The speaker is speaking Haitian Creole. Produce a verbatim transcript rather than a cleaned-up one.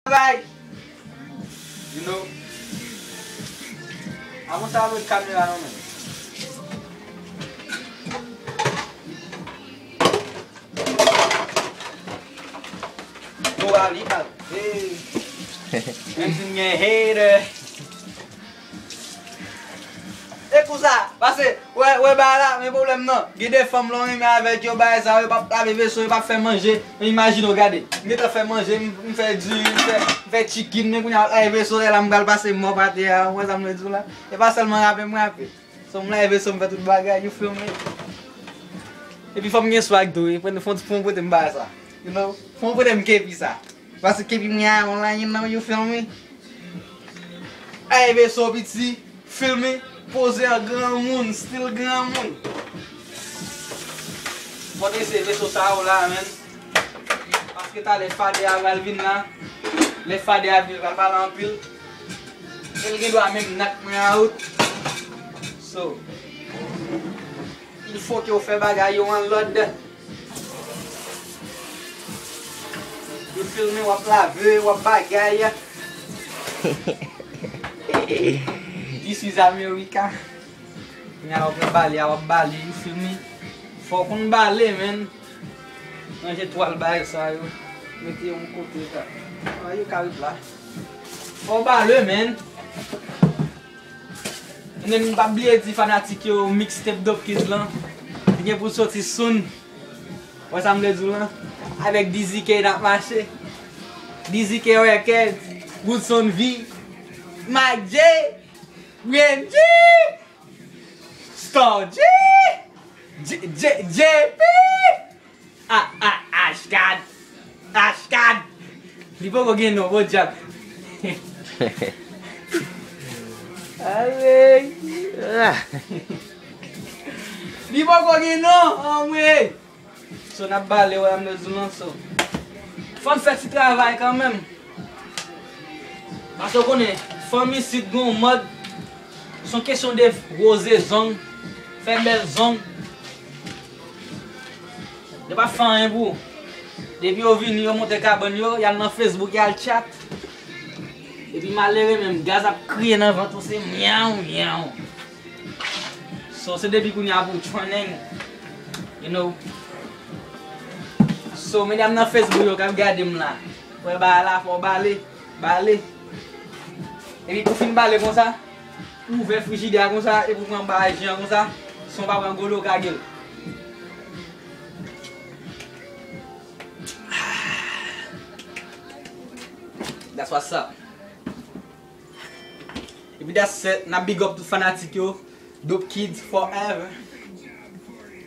Bay. You know. Avan sa, lòt kamera non men. Yo, a li pral. Hey. Menm si m gen hater. E konsa, pase, wè, wè bagay la, men pwoblèm nan. Gen de fanm lè w renmen avèk yo, bagay sa, yo p ap lave veso, yo p ap fè manje. Men imajine w, gade. M gentan fè manje, m, m fè diri, m fè, m fè chicken, men kounye a lave veso, lè la m pral pase mòp atè a, ou wè sa m vle di w la. E pa sèlman rape m rape. So, m lave veso, m fè tout bagay, you feel me? Epi fò m gen swag tou, wi. Fò, fò, fò w prete m bagay sa. You know? Fò w prete m kepi sa. Pase kepi mwen a, online, you know, you feel me? Ay, veso piti, feel me? Poze an granmoun, still granmoun. Fò w eseye veso sa yo la, man. Paske talè fadè a pral vin la. Lè fadè a vin, li pral pale anpil. E l gen dwa menm knock mwen out. So, il faut que w fè bagay yo an lòd. You feel me? W ap lave, w ap bagay. This is America. Kounye a w ap pran bale a, w ap bale, you feel me? Fò w konn bale, man. Ranje twal bagay sa yo. Mete yo yon kote sa. Ah, yo ka ret la. Fò w bale, man. Men m pa bliye di fanatik yo, mixtape Dope Kids lan, li gen pou soti soon. Wè sa m vle di w lan? Avèk D Z K n ap mache. D Z K Records, Woodson V, Mac J, Ren G, Star G, J, J, J P. A, a, Ashgad! Ashgad! Li poko gen non, podyab. Ale! Li poko gen non, anmwe! So, n ap bale, wè, m bezwen lanse w. Fò n fè ti travay kanmenm. Paske w konnen, fanm isit gon mòd, se yon kesyon de woze zong, fè bèl zong. Yo pa fè anyen pou ou. Depi yo vini, yo monte kabann yo, y al nan Facebook, y al chat. Epi malere menm, gaz ap kriye nan vant ou, se myaw, myaw. So, se depi kounye a pou training, you know. So, medam nan Facebook yo k ap gade m la. Wè bagay la, fò w bale, bale. Epi pou fin bale konsa, ouvè frijidè a konsa, epi w pran bagay jan konsa, san w pa pran golo kage l. That's what's up. Epi that's it, n ap big up tout fanatik yo. Dope Kids forever.